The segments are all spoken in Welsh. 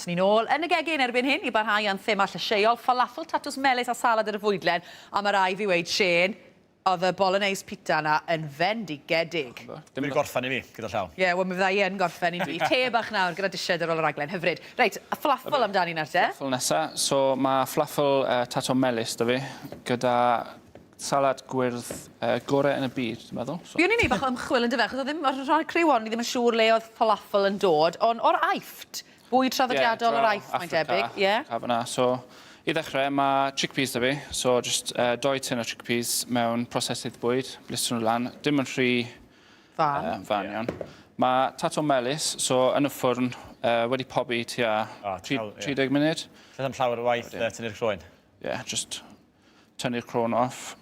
Ni'n ôl yn y gegin erbyn hyn i barhau â'n thema llysieuol, falafel, tatws melys a salad ar y fwydlen, a ma' rai' fi weud, Shane, oedd y bolognese pita 'na yn fendigedig. Dim wedi gorffen i fi, gyda llaw. Ie, wel mi fydda i yn gorffen un dydd. Te bach nawr gyda disied ar ôl y raglen, hyfryd. Reit, a falafel amdani nawr te. Falafel nesa. So ma' falafel tato melys 'da fi, gyda salad gwyrdd gore yn y byd, dwi'n meddwl. So. Buon ni'n neud bach o ymchwil yndyfe, achos oedd ddim, oedd rhai criw o'n i ddim yn siŵr le oedd falafel yn dod, ond o'r Aifft, bwyd traddodiadol o'r Aifft, mae'n debyg. Ie. Africa fan'na. So, i ddechrau, mae chickpeas 'da fi, so just dou tin o chickpeas mewn prosesydd bwyd, blistro nhw lan, dim yn rhy Fan. Fan iawn. Mae tato melys, so yn y ffwrn, wedi pobi tua 30 munud. Does 'na'm llawer o waith tynnu'r croen. Ie, just tynnu'r croen off.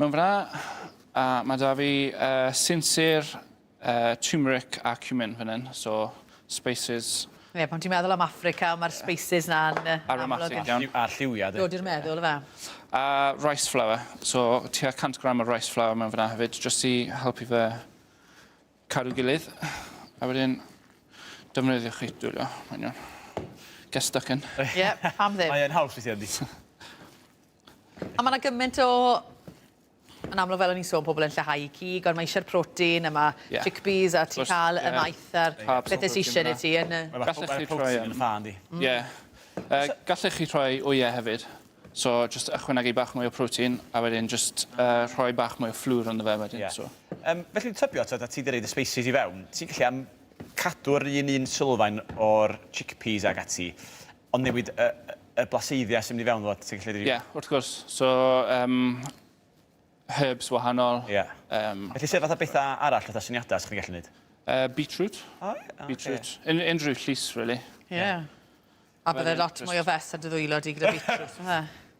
Mewn fyna, a mae da fi sinsir, turmeric a cumin fan hyn, so spices. Ie, pan ti'n meddwl am Affrica, mae'r spices na'n Aromatic iawn. A'r lliwiau, de. Dod i'r meddwl, ife? A rice flour, so tua 100 gram o rice flour mewn fyna hefyd, jyst i helpu fe cadw gilydd. A wedyn, defnyddiwch chi dwylo, mae'n iawn. Get stuck in. Ie, pam ddim? Mae e'n haws weithiau, yndi? A mae 'na gymaint o... Yn amlwg, fel o'n i'n sôn, pobl yn lleihau cig, ond mae eisiau'r protein, a mae yeah. chickpeas, a ti'n cael y maeth a'r pethau sydd eisiau i ti. Yn y... Gallech chi troi... Yn y ffa, yndi? Ie. Gallech chi troi wyau hefyd. So, just ychwanegu bach mwy o protein, a wedyn just rhoi bach mwy o fflwr ynddo fe wedyn. Yeah. So. Felly, dwi'n tybio, a ti wedi rhoid y spices i fewn, ti'n gallu am cadw'r un un sylfaen o'r chickpeas ag ati, ond newid y, y blaseiddiau sy'n mynd i fewn, fo, ti'n gallu... Ie, yeah, wrth gwrs. So, herbs wahanol. Ie. Yeah. Felly, sut fath o bethau arall, fatha syniadau, sy'ch chi'n gallu gwneud? Beetroot. Oh, yeah, okay. Beetroot. Unrhyw llus, really. Ie. Yeah. A bydde lot mwy o fess ar dy ddwylo di gyda beetroot, ynddo?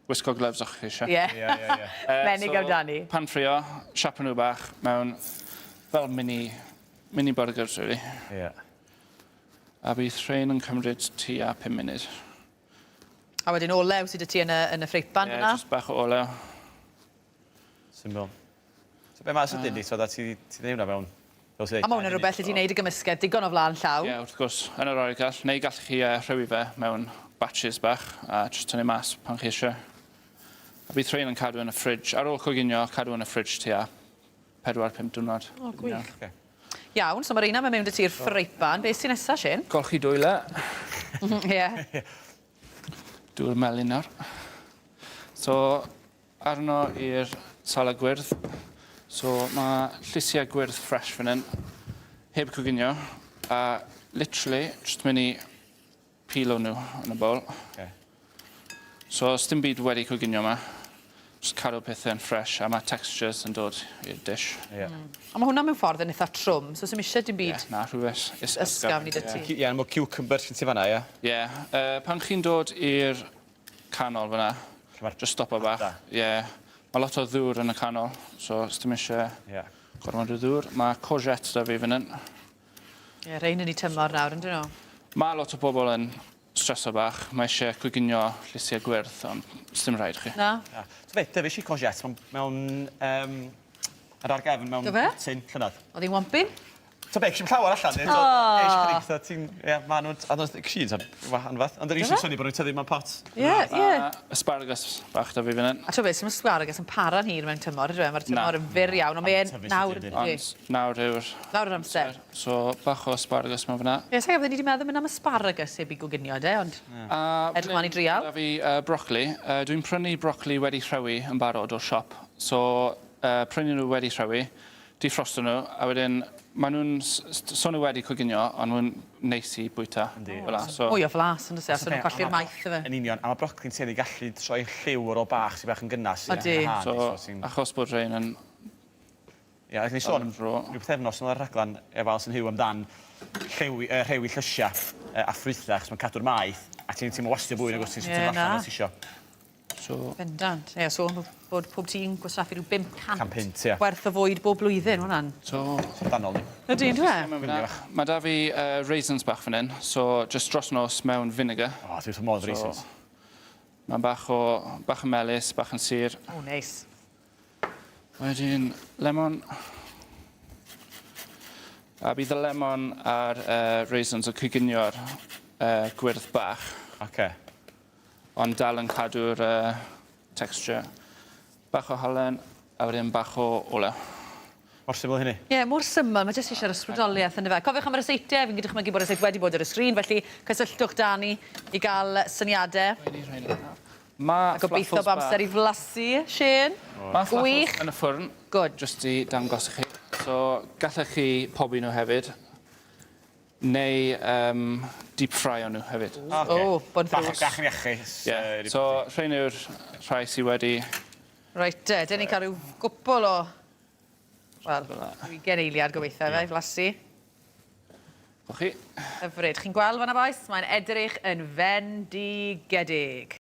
Wisgo gloves os chi eisiau. Ie. Ie, ie, ie. Menig amdani. Pan ffrio, siapo nhw bach mewn fel mini, mini burgers, really. Ie. Yeah. A bydd rhein yn cymryd tua 5 munud. A wedyn olew sydd 'da ti yn y, yn y ffreipan Ie, fyna? jyst bach o olew. Syml. So be mae sydyn di, so da ti ti ddeud hwnna mewn fel ti'n A ma' hwnna'n rhywbeth lle ti'n neud y gymysgedd digon o flaen llaw. Ie, wrth gwrs, yn yr oergell, neu gallech chi rhewi fe mewn batches bach a jyst tynnu mas pan chi eisiau. A bydd rhein yn cadw yn y fridge. Ar ôl coginio, cadw yn y fridge tua 4-5 diwrnod. O, gwych. Okay. Iawn, so mae reina mae'n mewn dy ti'r ffreipan. Beth sy'n nesa, Shane? Golchi dwylo. Ie. Dŵr melyn nawr. So, arno i'r salad gwyrdd. So, mae llysiau gwyrdd ffres fan hyn, heb coginio, a literally, jyst mynd i pilo nhw yn y bowl. Okay. So, os dim byd wedi coginio yma, jyst cadw pethau'n ffres, a mae textures yn dod i'r dish. Yeah. A mae hwnna mewn ffordd yn eitha trwm, so sy'm eisiau dim byd yeah, na, rhywbeth ysgafn i dy ti. Ie, yeah, mae cucumber sy'n ti fanna, ie? Ie. Yeah. Pan chi'n dod i'r canol fyna, just stopo bach. Ie. Yeah. Mae lot o ddŵr yn y canol, so os dim eisiau yeah. gormod o ddŵr. Mae courgette da fi fan hyn. Ie, yeah, rhein yn eu tymor nawr, yndyn nhw? Mae lot o bobl yn streso bach. Mae eisiau coginio llysiau gwyrdd, ond dim rhaid chi. Na. Na. So fe, dyfais i courgette mewn, mewn um, yr ar gefn mewn Do fe? tin llynedd. Oedd hi'n wampyn? Ta be, sim llawer allan. O! Eis chydig, so ti'n... Ie, ma' nhw'n... A nhw'n cyn, anfath. Ond yr eisiau syni bod nhw'n tyfu mewn pot. Ie, ie. Asparagus bach da fi fan hyn. A ti'n beth, sy'n asparagus yn para'n hir mewn tymor, ydw e? Mae'r tymor yn fyr iawn, ond mae'n nawr... Ond nawr yw'r... Nawr yw'r amser. So, bach o asparagus mewn fyna. Ie, sa'n gwybod, ni wedi meddwl mynd am asparagus heb i goginio, de, ond... Edrych mlaen i drial. Da fi brocoli. Dwi'n prynu brocoli wedi rhewi yn barod o'r siop. So, prynu nhw wedi rhewi. Defrosto nhw, a wedyn maen nhw'n... so nhw wedi coginio, ond nhw'n neis i bwyta. Yndi. Fel 'a, so... Mwy o flas, yn does e, os nhw'n colli'r maeth ife. Yn union, a mae brocoli'n tueddu gallu troi lliw ar ôl bach sy'n bach yn gynnas. Ydy. So, achos bod rhein yn... Ie, yeah, ni sôn am rhyw pythefnos yn o'r rhaglen efo Alison Huw amdan llewi, rhewi llysiau a ffrwythau, achos mae'n cadw'r maeth, a ti'n teimlo wastio fwy nag os ti'n Ie, yeah, allan na. os ti isio. So... Bendant. Ie, sôn bod, bod pob tî'n gwastraffu rhyw 500 Can punt, ie. werth o fwyd bob blwyddyn, hwnna'n... So... Syfrdanol, ni. Ydy, yndyw e? Mae da fi raisins bach fan hyn, so just dros nos mewn vinegar. O, oh, dwi'n modd raisins. So, mae'n bach o, bach yn melys, bach yn sur. O, neis. Wedyn, lemon. A bydd y lemon a'r raisins yn coginio'r gwyrdd bach, Oce. ond dal yn cadw'r texture. Bach o halen, a wedyn bach o olew. Mor syml â hynny. Ie, yeah, mor syml, mae jyst eisiau'r ysbrydoliaeth yn fe. Cofiwch am y ryseitiau, fi'n dychmygu bod y ryseit wedi bod ar y sgrin, felly cysylltwch 'da ni i gael syniadau. Ma' A gobeithio bod amser i flasu, Shane. Mae Gwych. fflaffles yn y ffwrn. Good. Just i dangos i chi. So, gallech chi pobi nhw hefyd. Neu deep fry nhw hefyd. Oce. O, bod Bach, ddrws. bach yn iachus. Yeah. So, rhain yw'r rhai sydd wedi. Reit, te, dyn ni'n cael rhyw gwpl o, wel, 20 eiliad gobeithio fe, i flasu. Chi. Hyfryd. Chi'n gweld fan'na, bois? Mae'n edrych yn fendigedig.